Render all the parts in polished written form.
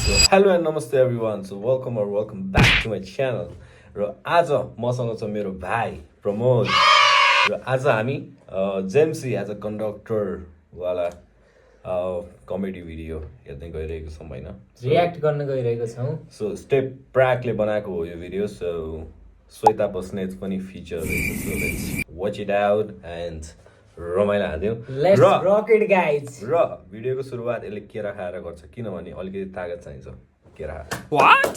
Hello and namaste everyone. So welcome back to my channel. र आज मसँग छ मेरो भाइ प्रमोद र आज हामी जेम्सी एज अ कन्डक्टर वाला कमेडी भिडियो हेर्दै गइरहेको छौँ हैन रियाक्ट गर्न गइरहेको छौँ सो स्टेप प्राकले बनाएको हो यो भिडियो सो श्वेता बस्नेत पनि फिचर रहेछ so let's watch it out and रमाइलो हान्दियौ लेट्स रक इट गाइज र भिडियोको सुरुवात यसले केरा खाएर गर्छ किनभने अलिकति तागत चाहिन्छ केरा व्हाट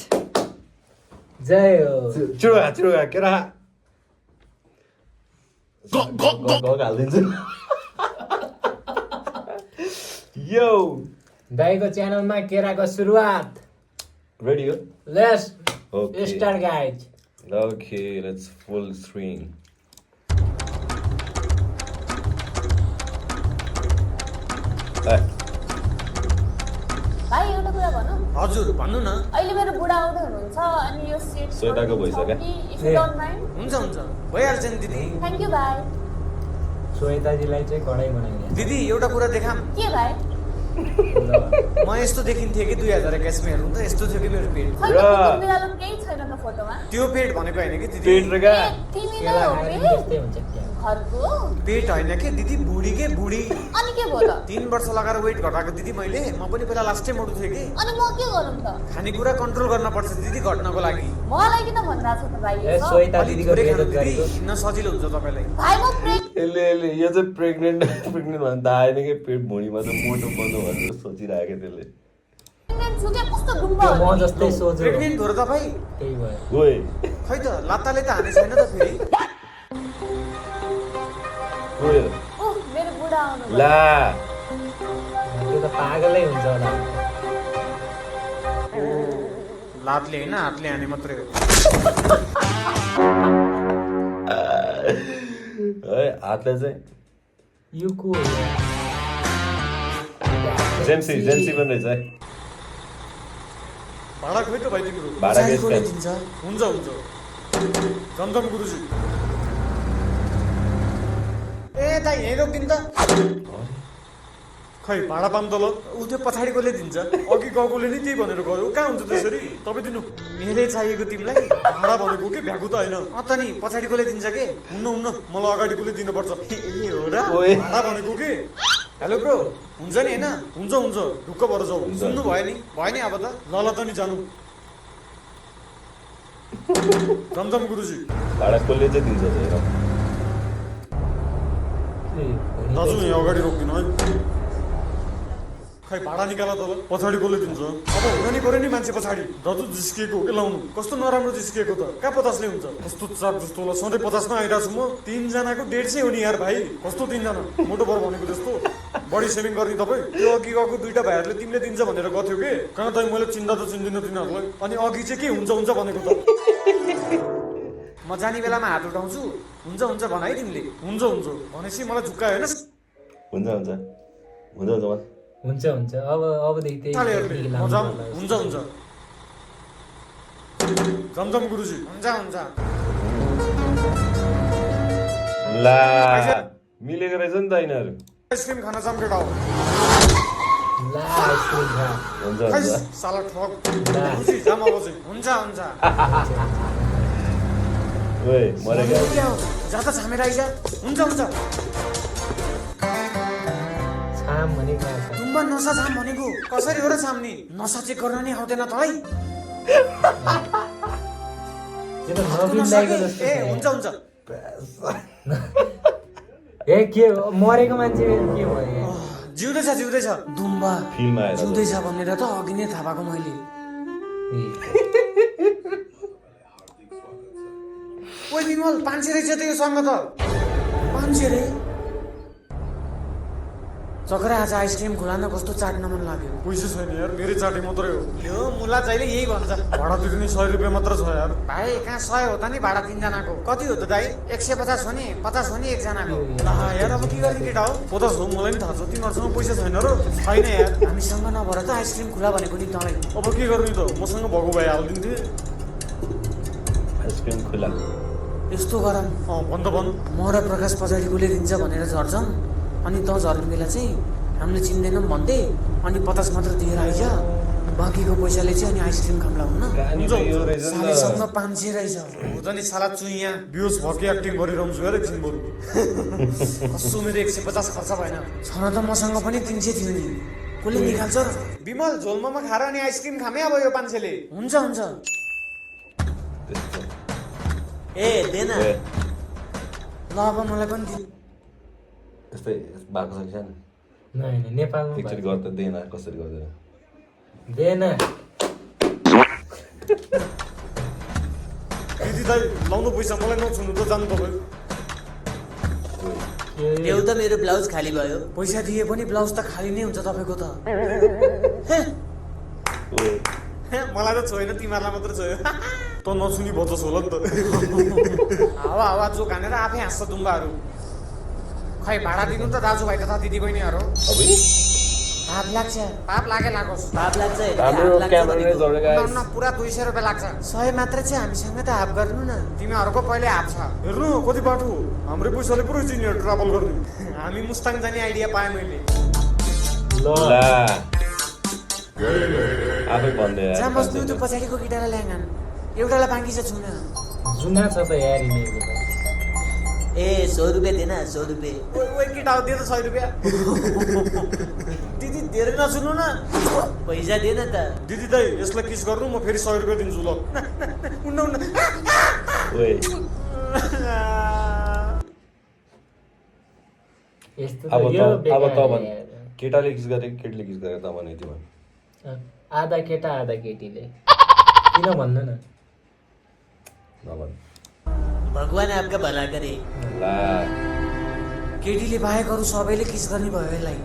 जय हो चुरुगा केरा गग हालिदिन्छु यो दाइको च्यानलमा केराको सुरुवात रेडी हो let's okay start guys okay let's full swing भाइ एउटा कुरा भनौँ हजुर भन्नु न अहिले मेरो बुढा आउँदै हुनुहुन्छ अनि यो सेट श्वेताको भइसक्यो? हुन्छ हुन्छ भइहाल्छ नि दिदी थ्याङ्क यू भाइ श्वेताजीलाई चाहिँ कडाइ बनाइदिन्छ दिदी एउटा कुरा देखाम के भाइ म यस्तो देखिन्थेँ कि 2021 मा हेर्नु त यस्तो थियो कि मेरो पेट खै त कुकुर बिरालो केही छैन त फोटोमा त्यो पेट भनेको होइन कि दिदी पेट र क्या ए, तिमी नै केला हो खाएर बे? त्यस्तै हुन्छ क्या घरको पेट होइन कि दिदी बुढी के बुढी अनि के भयो त 3 वर्ष लगाएर वेट घटाएको दिदी मैले म पनि पहिला लास्टै मोटो थिएँ कि अनि म के गरौँ त खानेकुरा कन्ट्रोल गर्न पर्छ दिदी घट्नको लागि मलाई किन भनिरहेको छ त भाइ ए श्वेता अलिक दिदीको थोरै खानु बेइज्जत दिदी गरेको हिँड्न सजिलो हुन्छ तपाईँलाई भाइ म प्रेग्नेन्ट यसले यो चाहिँ प्रेग्नेन्ट भन्दा त आएन कि पेट भुँडीमा त मोटो बन्नु भनेर सोचिरहेको त्यसले छु क्या कस्तो डुम्बा म हो जस्तै सोझो हो। प्रेग्नेन्ट हो र तपाईँ त्यही भयो ओए खै त लात्ताले त हाने छैन त फेरि ओए ओह मेरो बुढा आउनु भयो। ला त्यो त पागलै हुन्छ होला लातले होइन हातले हाने मात्रै हो है हातले चाहिँ यो को हो? जेम्सी पनि रहेछ है भाडा खोइ त भाइ तिम्रो भाडा चाय केस कसले क्या? दिन्छ हुन्छ हुन्छ जमजम गुरुजी ए दाइ यहीँ रोकिदिनु त खै भाडा पाऊँ त ल ऊ त्यो पछाडि कसले दिन्छ अघि गएकोले नि त्यही भनेर गयो कहाँ हुन्छ त्यसरी तपाईँ दिनु मेरै चाहिएको तिमीलाई भाडा भनेको के भ्याएको त होइन त नि पछाडि कसले दिन्छ के हुन्न मलाई अगाडि कसले दिनुपर्छ ए हो र ओए। भाडा भनेको के हेलो ब्रो हुन्छ नि होइन हुन्छ ढुक्क भएर जाऊ हुन्छ। सुन्नु भयो नि अब त ल त नि जानु जमजम गुरुजी भाडा कसले चाहिँ दिन्छ चाहिँ हेर दाजु यहाँ अगाडि रोकिदिनु है खै भाडा निकाल त ल पछाडि कसले दिन्छ अब हुन नि पऱ्यो नि मान्छे पछाडि दाजु जिस्किएको हो के लाउनु कस्तो नराम्रो जिस्किएको त कहाँ 50ले हुन्छ कस्तो चाप जस्तो ल सधैँ 50 मा आइरहेको छु म 3 जनाको 150 हो नि यार भाइ कस्तो 3 जना मोटो बर भनेको जस्तो बडी सेभिङ गर्ने तपाईँ त्यो अघि गएको दुईटा भाइहरूले तिमीले दिन्छ भनेर गथ्यो के कहाँ त मैले चिन्दा त चिन्दिनँ तिनीहरूलाई अनि अघि चाहिँ के हुन्छ भनेको त म जाने बेलामा हात उठाउँछु हुन्छ भन है तिमीले हुन्छ भनेपछि मलाई झुक्कायो होइन हुन्छ अबदेखि त्यही तालीहरूले लाउनु मजाम पर्ला। हुन्छ जमजम गुरुजी हुन्छ ला मिलेको रहेछ नि त यिनीहरू आइसक्रिम खान जाम केटा हो ला आइसक्रिम खा हुन्छ खै हुन्छ साला ठग ला गुरुजी जाम अब चाहिँ हुन्छ ओए मरेको क्या हो जा त छामेर आइजा हुन्छ छाम भनेको आछ तुम्बा नसा छाम भनेको कसरी हो र छाम्ने नसा चेक गर्न नि आउँदैन तँलाई यो त नवीन दाइको जस्तो ए छ। हुन्छ ए के हो? मरेको मान्छे के भयो यहाँ? जिउँदैछ दुम्बा फिल्ममा आएर जिउँदैछ भनेर त अघि नै थाहा पाएको मैले ए, ओइ बिमल 500 रहेछ त यो सँग त 500 रे चक्रा आज आइसक्रिम खुलान कस्तो चाट्न मन लाग्यो पैसा छैन यार मेरै चाटे मात्रै हो यो मुला जहिले यही भन्छ भाडा तिर्ने 100 रुपियाँ मात्र छ यार भाइ कहाँ 100 हो त नि भाडा 3 जनाको कति हो त दाइ 150 हो नि 50 हो नि एक जनाको ला यार अब के गर्ने केटा हो 50 हो मलाई नि थाहा छ तिमीहरुसँग पैसा छैन र छैन यार हामीसँग नभएर त आइसक्रिम खुला भनेको नि तँलाई अब के गर्ने त मसँग भगो भए हाल्दिन्थे आइसक्रिम खुला यस्तो गरम भन म र प्रकाश पछाडि कसले दिन्छ भनेर झर्छौँ अनि त झर्ने बेला चाहिँ हामीले चिन्दैनौँ भन्दै अनि 50 मात्र दिएर आइज बाँकीको पैसाले चाहिँ अनि आइसक्रिम खाउँला हुन्न कहानी त यो रहेछ नि त सालीसँग 500 रहेछ हुँदा नि साला चुइया बियोस भके एक्टिङ गरिरहन्छु हेर एकछिन बरु कसो मेरो 150 खर्च भएन छन त मसँग पनि 300 थियो नि कसले निकाल्छ र विमल झोलमामा खाएर अनि आइसक्रिम खामे अब यो मान्छेले हुन्छ हुन्छ त्यस्तो ए देन ए, ल अब मलाई पनि दि त्यस्तै भएको छ कि सानो नहीं नेपालमा एकचोटि गर्दा दिएन कसरी गर्दैन देन दिदी दाइ लाउनु पैसा मलाई नछुनु त जानु तपाईँ देऊ त मेरो ब्लाउज खाली भयो पैसा दिए पनि ब्लाउज त खाली नै हुन्छ तपाईँको त ओए, मलाई त छोएन तिमीहरूलाई मात्र छोयो त नछुनी बचोस् होला नि त हावा हावा चोक हानेर आफै हाँस्छ दुम्बाहरू खै भाडा दिनु त दाजुभाइ तथा दिदीबहिनीहरू अबे पाप लाग्छ पाप लागे लागोस् पाप लाग्छ हाम्रो क्यामेरा जोडेको न पुरा 200 रुपियाँ लाग्छ 100 मात्र चाहिँ हामीसँग त हाफ गर्नु न तिमीहरूको पहिले हाफ छ हेर्नु कति बाटो हाम्रै पैसाले पुरै चिनियर ट्राभल गर्ने हामी मुस्ताङ जाने आइडिया पाएँ मैले ला आफै भन्दै जहाँ बस्नु त्यो पछाडिको केटालाई ल्याङ्गान एउटालाई बाँकी छ छुन जुना छ त यार यिनीहरूको त ए 100 रुपियाँ देन 100 रुपियाँ ओइ केटा हो दियो त 100 रुपियाँ दिदी धेरै नसुन्नु न पैसा दिएन त दिदी दाइ यसलाई किस गर्नु म फेरि 100 रुपियाँ दिन्छु ल उन्न उन्न ओए यस्तो अब त यो त अब त बेकार भन् यार। केटाले किस गरे कि केटीले किस गरे त भने तिमी आधा केटा आधा केटीले किन भन्नु न नभन् भगवान आपका भला करे ला केटीले बाहेक अरू सबैले किस गर्ने भयो यसलाई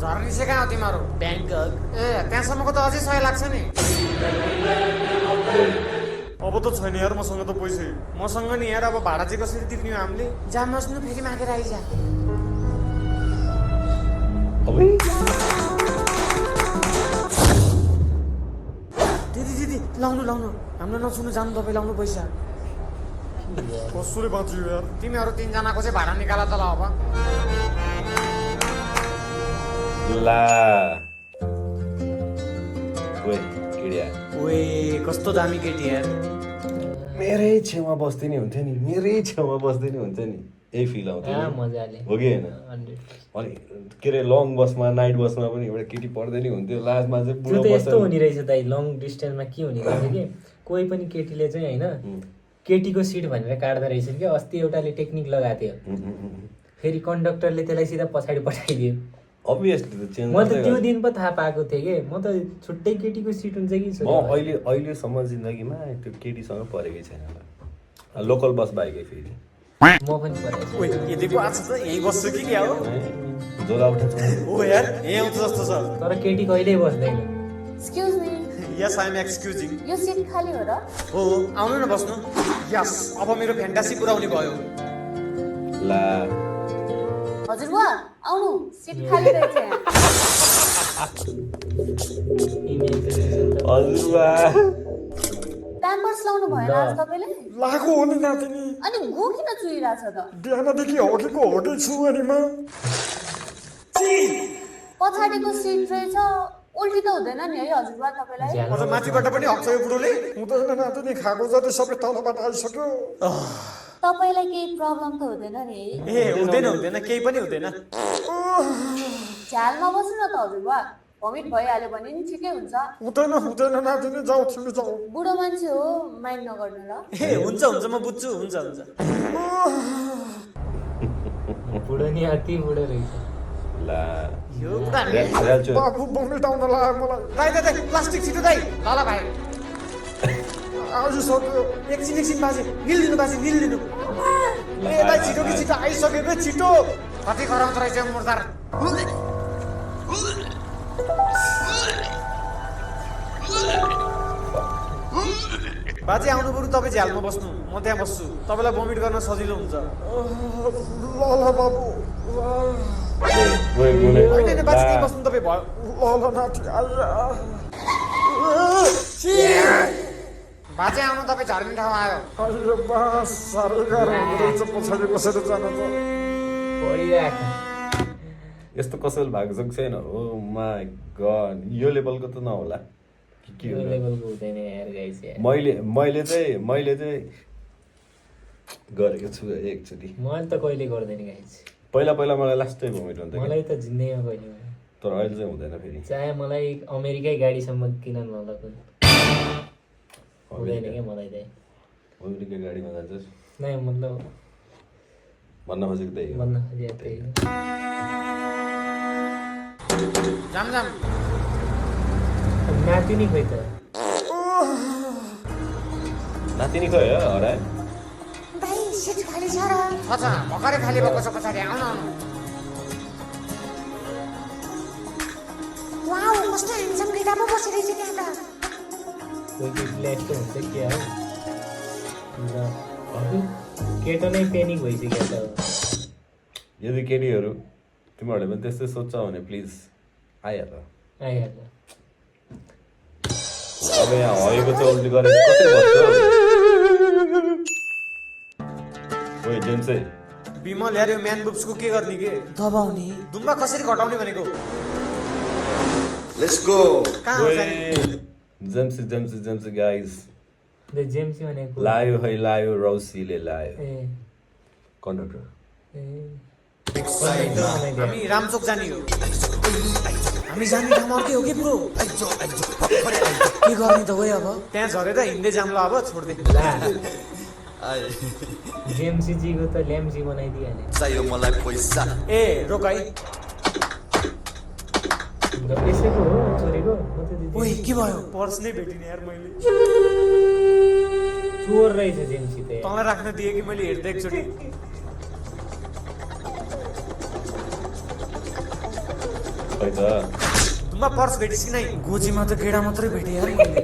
झर्नी चाहिँ कहाँ हो तिमीहरू ब्याङ्कक ए त्यहाँसम्मको त अझै 100 लाग्छ नि ओए, अब त छैन यार मसँग त पैसै मसँग नि यार अब भाडा चाहिँ कसरी तिर्ने हो हामीले जहाँ बस्नु फेरि मागेर आइज अबे दिदी दिदी लाउनु लाउनु हाम्रो नसुन्नु जानु तपाईँ लाउनु पैसा कसरी बाँच्यो यार तिमीहरू 3 जनाको चाहिँ भाडा निकाल त ल अब ला ओए किडिया ओए कस्तो दामी केटी यार मेरै छेउमा बस्दै नि हुन्थ्यो नि मेरै छेउमा बस्दै नि हुन्थ्यो नि यही फिल आउँथ्यो नि। मजाले हो कि होइन 100%। अनि के अरे लङ बसमा नाइट बसमा पनि एउटा केटी पढ्दै नि हुन्थ्यो लास्टमा चाहिँ त्यो बुढो त यस्तो बस्छ हुने रहेछ दाइ लङ डिस्टेन्समा के हुने रहेछ कि कोही पनि केटीले चाहिँ होइन केटीको सिट भनेर काट्दो रहेछ कि अस्ति एउटाले टेक्निक लगाएको थियो फेरि कन्डक्टरले त्यसलाई सिधा पछाडि पठाइदियो अभियसली त चेन्ज म त त्यो दिन पो थाहा पाएको थिएँ कि म त छुट्टै केटीको सिट हुन्छ कि म अहिलेसम्म जिन्दगीमा त्यो केटीसँग परेकै छैन होला लोकल बस बाइकै फेरि म पनि परेको छु। ओइ यतिको आज त यहीँ बस्छु कि क्या हो जोला उठेछ ओ यार यहीँ आउँछ जस्तो छ तर केटी कहिल्यै बस्दैन excuse me yes I am excusing यो सिट खाली हो र हो आउनु न बस्नु यस अब मेरो फ्यान्टासी पुराउने भयो ला हजुरबुवा आउनु सिट खाली रहेछ यहाँ हजुरबा प्याम्पर्स लाउनु भएन आज तपाईँले लागु हो नि नातिनी अनि गो किन चुइरहेछ त बिहानदेखि हगेको हगै छु अनि म पछाडिको सिट रहेछ उल्टी त हुँदैन नि है हजुरबा तपाईँलाई अझ माथिबाट पनि हग्छ यो बुढोले हुँदैन नातिनी खाएको जति सबै तलबाट आइसक्यो तपाईँलाई केही प्रब्लम त हुँदैन नि है ए हुँदैन हुँदैन केही पनि हुँदैन झ्यालमा बस्नु न त हजुरबा भमिट भइहाल्यो भने नि ठिकै हुन्छ हुँदैन हुँदैन नातिनी जाऊ तिमी जाऊ बुढो मान्छे हो माइन्ड नगर्नु ल ए हुन्छ हुन्छ म बुझ्छु हुन्छ हुन्छ बुढो नि अति बुढो रहेछ ला यो बाबु बमिट आउन लाग्यो मलाई दाइ दाइ दाइ प्लास्टिक छिटो दाइ ल ल भाइ आइसक्यो एकछिन बाजे निल्दिनु बाजे निल्दिनु ए दाइ छिटो कि छिटो आइसक्यो बे छिटो कति गराउँदो रहेछ मुर्दार बाजे आउनु बरु तपाईँ झ्यालमा बस्नु म त्यहाँ बस्छु तपाईँलाई भमिट गर्न सजिलो हुन्छ ल ल बाबु होइन बाजे त्यहीँ बस्नु तपाईँ भयो ल ल नाति बाजे आउनु तपाईँ झर्ने ठाउँ आयो अहिले बास साह्रै गाह्रो हुँदो रहेछ पछाडि बसेर जान त परिरहेको यस्तो कसैले भएको जोक छैन हो माई गड यो लेभलको त नहोला के यो होला लेभलको हुँदैन यार गाइस यार मैले चाहिँ गरेको छु एकचोटि मैले त कहिले गर्दैन गाइस पहिला मलाई लास्टै भोमिट हुन्थ्यो मलाई त जिन्दगीमा कहिले भएन। तर अहिले चाहिँ हुँदैन फेरि चाहे मलाई अमेरिकै गाडीसम्म किन नलगुन् हुँदैन क्या मलाई चाहिँ अमेरिका गाडीमा जान्छस् नै मतलब भन्न खोजेको त्यही हो भन्न खोजेको त्यही हो। जाम जाम नातिनी खोइ त नातिनी खै हो हरायो भाइ सिट खाली छ र छ भर्खरै खाली भएको छ पछाडि आउनु आउनु वाउ कस्तो ह्यान्डसम केटा पो बसिरहेछ त्यहाँ त कोही केटीलाई यस्तो हुन्छ क्या हो अन्त केटो नै पेनिक भइसक्यो त यदि केटीहरू तिमीहरूले पनि त्यस्तै सोध्छौ भने प्लिज आइहाल आइहाल्छ अब यहाँ हएको चाहिँ उल्टी गरेर कसरी बस्छ ओइ जेम्सै विमल यार यो म्यान बुब्सको के गर्ने के दबाउने दुम्बा कसरी घटाउने भनेको Let's go. कहाँ हो जाने जेम्स गाइस जेम्सी भनेको लायो है लायो रौसीले लायो ए कन्डक्टर ए हामी रामचोक जाने हो हामी जाने ठाउँ अर्कै हो कि ब्रो के गर्ने त गयो अब त्यहाँ झरेर हिँड्दै जाम्ला अब छोड्दै ला जेम्सीजीको त ल्याम्सी बनाइदिइहाले Sayo मलाई पैसा. ए रोक है यसैको हो चोरेको म त ओइ के भयो पर्स नै भेटिने यार मैले चोर रहेछ जेम्सी त यार। तँलाई राख्न दिएँ कि मैले हेर्दै एकचोटि खै त दुम्बा पर्स भेटिस् कि नै गोजीमा त केडा मात्रै भेटेँ यार मैले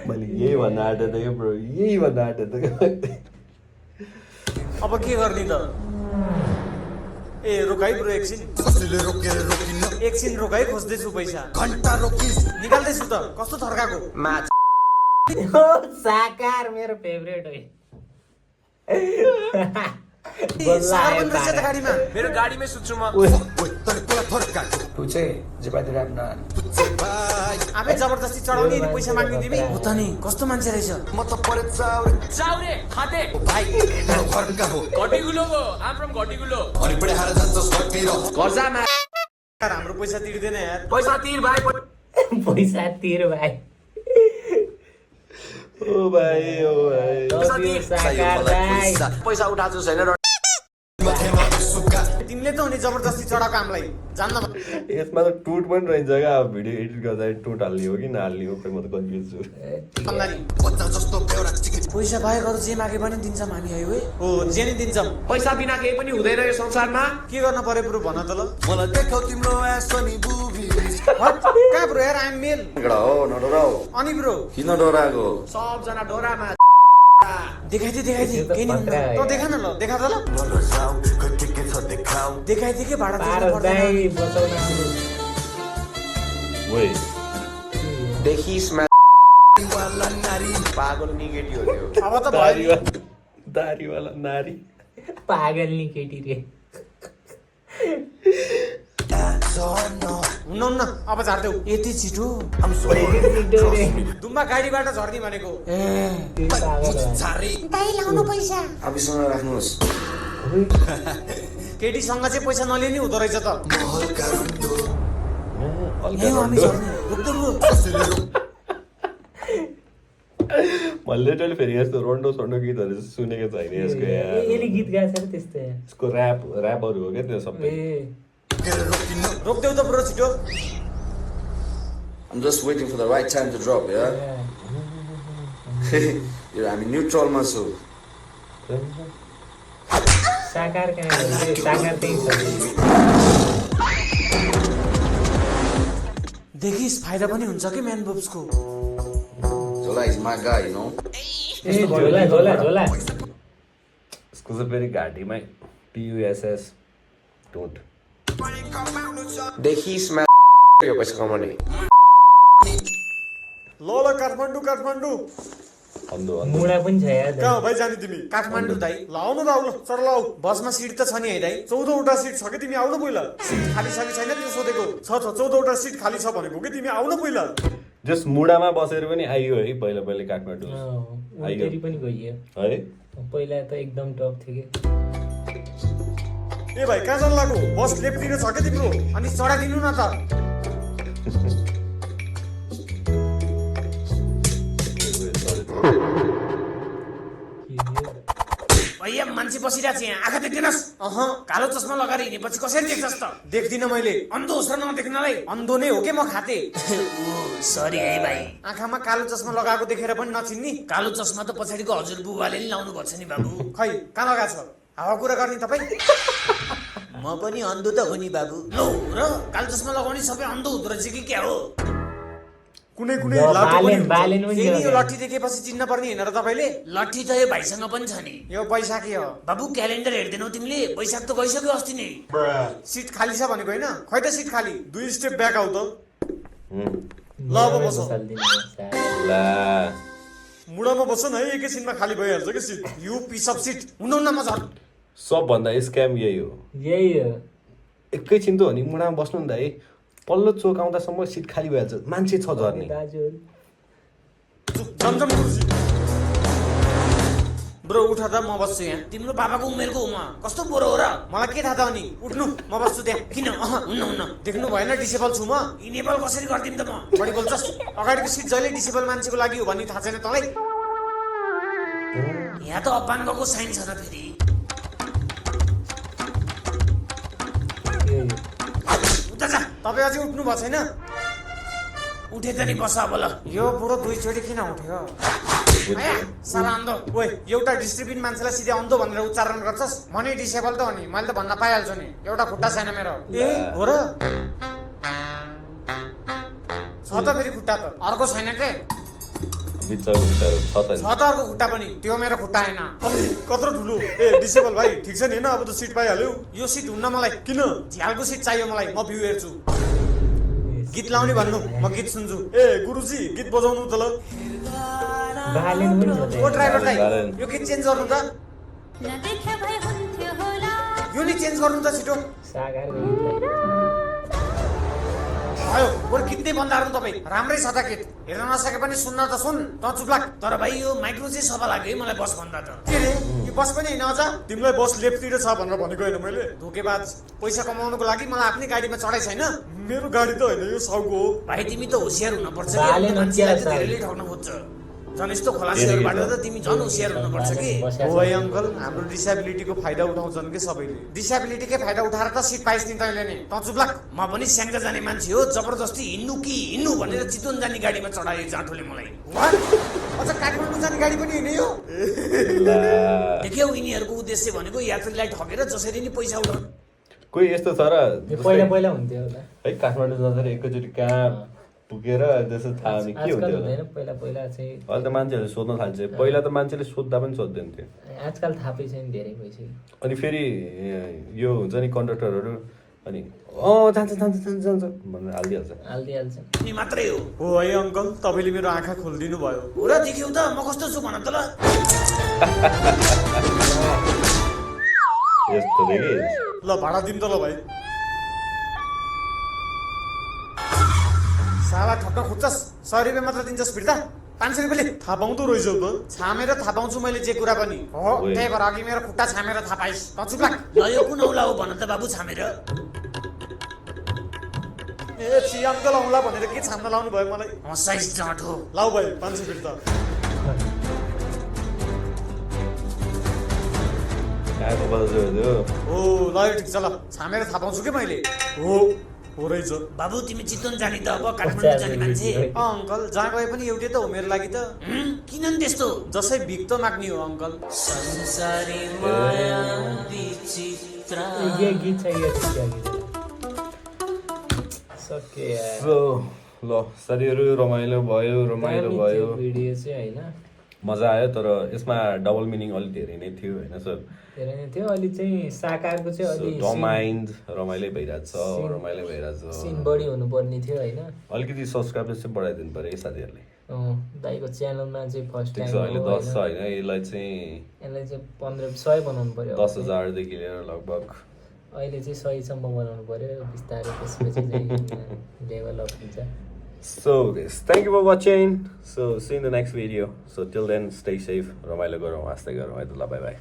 मैले यही भन्न आँटेको थिएँ ब्रो यही भन्न आँटेको थिएँ अब के गर्ने त ए रोक है ब्रो एकछिन कसैले रोकेर रोकिन्न. एकछिन रोक है खोज्दैछु पैसा घन्टा रोकिस. निकाल्दैछु त कस्तो थर्काको साकार मेरो फेभरेट हो सार पनि रहेछ त गाडीमा मेरो गाडीमै सुत्छु म Oy, तर्कोला फर्का. आफै जबरजस्ती चढाउने अनि पैसा माग्ने तिमी हो त नि कस्तो मान्छे रहेछ म त परे चाउरे. चाउरे खाते भाइ मेरो फर्का हो. घटीगुलो हो आम फ्रम घटीगुलो अनि पनि हार जान्छस् फर्केर. घरजामा यार हाम्रो पैसा तिर्दैन यार पैसा तिर भाइ पैसा तिर भाइ ओ भाइ Love you, साकार मलाई भाइ पैसा. पैसा उठाएको छैन र मथेमा सुका. तिमीले त हुने जबरजस्ती चढाएको हामीलाई जान्न यसमा त टुट पनि रहन्छ क्या अब भिडियो एडिट गर्दा टुट हाल्ने हो कि नहाल्ने हो खै म त कन्फ्युज छु भन्नाले बच्चा जस्तो बेउरा चिकिट. पैसा बाहेक अरू जे मागे पनि दिन्छौँ हामी है हो जे नि दिन्छौँ पैसा बिना केही पनि हुँदैन यो संसारमा के गर्न पर्यो ब्रो भन त ल मलाई देखाउ तिम्रो एस अनि बुबी. What? कहाँ ब्रो यार आइम मेल हो नडराउ. अनि ब्रो किन डराएको? सबजना डोरामा देखाइदिए त्यो त केही नि खतरा हुँदैन। हो तँ देखा न ल देखा त ल नडराउ. खै के छ देखाउ. देखाइदिए के भाडा तिर्नु पारस पर्दैन दाइ बचाउन आउनु। ओइ देखिसमा वाला नारी. पागल निगेटिभ हो त्यो अब त भयो नि। दारीवाला नारी पागल नि केटी रे हुन्न अब झार्देऊ यति छिटो I'm sorry. दुम्बा गाडीबाट झर्ने भनेको त्यो पागल हो। छारी. दाइ लाउनु पैसा आफूसँग राख्नुहोस्. केटीसँग चाहिँ पैसा नलिने हुँदो रहेछ त महल कारुण्डो. यही हो हामी झर्ने रोक्दै ब्रो कसैले रोक. मैले लिटरली फेरि यस्तो रोन्डो सोन्डो गीतहरू सुनेको छैन यसको यार यसले गीत गाएको छ र त्यस्तो यार। यसको ऱ्यापहरू हो क्या त्यो सबै ए रोकिन्न. रोक्देऊ त ब्रो छिटो I'm just waiting for the right time to drop, yeah? हामी न्युट्रलमा छु. साकार कहाँ हो? साकार त्यही छ देखिस् फाइदा पनि हुन्छ कि म्यान बुब्सको Zola is my guy, you know? ए झोला झोला झोला यसको चाहिँ फेरि घाँटीमै TUSS डोन्ट देखिसमा यो पैसा कमाउने ल काठमाडौँ अन्धो अन्धो मुडा पनि छ यार कहाँ हो भाइ जाने तिमी काठमाडौँ दाइ ल आउनु त आउनु चल आऊ बसमा सिट त छ नि है दाइ 14वटा सिट छ कि तिमी आउनु पहिला सिट खाली छ कि छैन त्यो सोधेको छ 14वटा सिट खाली छ भनेको कि तिमी आउनु पहिला जस मुडामा बसेर पनि आइयो है पहिला पहिला काठमाडौँ उतरी पनि गइयो है पहिला त एकदम टप थियो ए भाइ कहाँ जानु लाग्यो बस लेफ्टतिर छ कि तिम्रो अनि चढाइदिनु न त भैया मान्छे बसिरहेको छ यहाँ आँखा देख्दैनस् कालो चस्मा लगाएर हिँडेपछि कसरी देख्छस् त देख्दिन मैले अन्धो होस् र नदेख्नलाई अन्धो नै हो के म खाते सरी है भाइ आँखामा कालो चस्मा लगाएको देखेर पनि नचिन्नी कालो चस्मा त पछाडिको हजुर बुबाले नि लाउनु पर्छ नि बाबु खै कहाँ लगाएको छ हावा कुरा गर्ने तपाईँ म पनि अन्धो त हो नि बाबु लौ र कालो चस्मा लगाउने सबै अन्धो हुँदो रहेछ कि क्या हो कुनै कुनै लाटो पनि हुन्छ। बालेन पनि फेरि यो छ लट्ठी देखेपछि चिन्न पर्ने होइन र तपाईँले लट्ठी त यो भाइसँग पनि छ नि यो बैशाखी हो बाबु क्यालेन्डर हेर्दैनौ तिमीले वैशाख त गइसक्यो अस्ति नै सिट खाली छ भनेको होइन खै त सिट खाली 2 स्टेप ब्याक आउ त ल अब बस ला मुडामा बस्छ न है एकैछिनमा खाली भइहाल्छ कि shit you piece of shit हुनुहुन्न म झन् सबभन्दा स्क्याम यही हो यही हो एकैछिन त हो नि मुडामा बस्नु नि त है पल्लो चोक आउँदासम्म सिट खाली भइहाल्छ मान्छे छ झर्ने दाजुहरू झमझम कुर्सी ब्रो उठ त म बस्छु यहाँ तिम्रो बाबाको उमेरको हो म कस्तो बोरो हो र मलाई के थाहा त अनि उठ्नु म बस्छु त्यहाँ किन हुन्न हुन्न देख्नु भएन डिसेबल छु म यी नेपाल कसरी गरिदिउँ त म बढी बोल्छस् अगाडिको सिट जहिले डिसेबल मान्छेको लागि हो भन्ने थाहा छैन तँलाई यहाँ त अपाङ्गको साइन छ त फेरि उता जा तपाईँ अझै उठ्नु भएको छैन उठे त नि बस अब ल यो बुढो दुईचोटि किन उठ्यो आया, साला अन्धो ओए एउटा डिस्ट्रिबिन मान्छेलाई सिधै अन्धो भनेर उच्चारण गर्छस् म नै डिसेबल त हो नि मैले त भन्न पाइहाल्छु नि एउटा खुट्टा छैन मेरो ए हो र छ त फेरि खुट्टा त अर्को छैन के बिचको छ त छ त अर्को खुट्टा पनि त्यो मेरो खुट्टा होइन अनि कत्रो ठुलो ए डिसेबल भाइ ठिक छ नि हैन अब त सिट पाइहाल्यौ यो सिट हुन्न मलाई किन झ्यालको सिट चाहियो मलाई म भ्यू हेर्छु गीत लाउने भन्नु म गीत सुन्छु ए गुरुजी गीत बजाउनु त ल बालेन पनि छ ओ ड्राइभर दाइ बालेन। यो गीत चेन्ज गर्नु त नदेखे भए हुन्थ्यो होला यो नि चेन्ज गर्नु त छिटो सागारको गीतलाई आयो बरु गीत नै बन्द हाल्नु तपाईँ राम्रै छ त गीत हेर्न नसके पनि सुन्न त सुन त चुप्लाक तर भाइ यो माइक्रो चाहिँ सफा लाग्यो है मलाई बस भन्दा त के रे यो बस पनि होइन अझ तिमीलाई बस लेफ्टतिर छ भनेर भनेको होइन मैले धोकेबाज पैसा कमाउनुको लागि मलाई आफ्नै गाडीमा चढाइ छैन मेरो गाडी त होइन यो साउको हो भाइ तिमी त होसियार हुनुपर्छ कि बाले अन्य मान्छेलाई त नचिया धेरैले ठग्न खोज्छ झन् यस्तो खलासीहरूबाट त तिमी झन् होसियार हुनुपर्छ कि हो है अङ्कल हाम्रो डिसेबिलिटीको फाइदा उठाउँछन् कि सबैले डिसेबिलिटीकै फाइदा उठाएर त सिट पाइस् नि तैँले नि त चुप्लाक म पनि स्याङ्जा जाने मान्छे हो जबरजस्ती हिँड्नु कि हिँड्नु भनेर चितवन जाने गाडीमा चढायो जाँठोले मलाई वाह! अझ काठमाडौँ जाने गाडी पनि हिँड्यो ला देख्यौ यिनीहरूको उद्देश्य भनेको यात्रीलाई ठगेर जसरी नि पैसा उठाउनु कोही यस्तो छ र यो पहिला पहिला हुन्थ्यो होला है काठमाडौँ जाँदाखेरि एकैचोटि कहाँ पुगेर त्यसो थाहा हुने के आजकल हुन्थ्यो होला हुँदैन पहिला पहिला चाहिँ अहिले त मान्छेहरूले सोध्न थाल्छ पहिला त मान्छेले सोद्धा पनि सोध्दैन थियो आजकल थाहा पाइछ नि धेरै भइसक्यो अनि फेरि यो हुन्छ नि कन्डक्टरहरू अनि जान्छ जान्छ जान्छ जान्छ भनेर हालिदिइहाल्छ हालिदिइहाल्छ नि मात्रै हो हो है अङ्कल तपाईँले मेरो आँखा खोलिदिनु भयो हो र देख्यौ त म कस्तो छु भन त ल यस्तो देखि ल भाडा दिनु त ल भाइ साला ठक्क खुट्छस् 100 रुपियाँ मात्र दिन्छस् फिर्ता 500 रुपियाँले थाहा पाउँदो रहेछौ त छामेर थाहा पाउँछु मैले जे कुरा पनि हो ओए। त्यही भएर अघि मेरो खुट्टा छामेर थाहा पाइस् त चुप्लाक ल यो कुन औला हो भन त बाबु छामेर ए छि अङ्कल आउँला भनेर के छाम्न लाउनु भयो मलाई हँसाइस जाँट हो लाउ भाइ 500 फिर्ता कहाँको बजाउँछ त्यो हो ल यो ठिक छ ल छामेर थाहा पाउँछु कि मैले हो रहेछ बाबु तिमी चितवन जाने त अब काठमाडौँ जाने मान्छे अङ्कल जहाँ गए पनि एउटै त हो मेरो लागि त किन नि त्यस्तो जसै भिख त माग्ने हो अङ्कल यो गीत छ यो सके यार ल साथीहरू रमाइलो भयो भिडियो चाहिँ होइन मजा आयो तर यसमा डबल मिनिङ अलिक धेरै नै थियो होइन सर धेरै नै थियो अलि चाहिँ साकारको चाहिँ अलि डमाइन्ड रमाइलो भइरहेछ सिन बढी हुनुपर्ने थियो होइन अलिकति सब्सक्राइबर चाहिँ बढाइदिनु पऱ्यो है साथीहरूले दाइको च्यानलमा चाहिँ फर्स्ट ठिक टाइम छ अहिले 10 छ होइन यसलाई चाहिँ यसलाई चाहिँ 1500 बनाउनु पर्यो 10,000 देखि लिएर लगभग अहिले चाहिँ 100 सम्म बनाउनु पर्यो बिस्तारै त्यसपछि चाहिँ डेभलप हुन्छ So guys, thank you for watching. So see you in the next video. So till then, stay safe. रमाइलो गरौँ, हाँस्दै गरौँ है त ल, बाई बाई.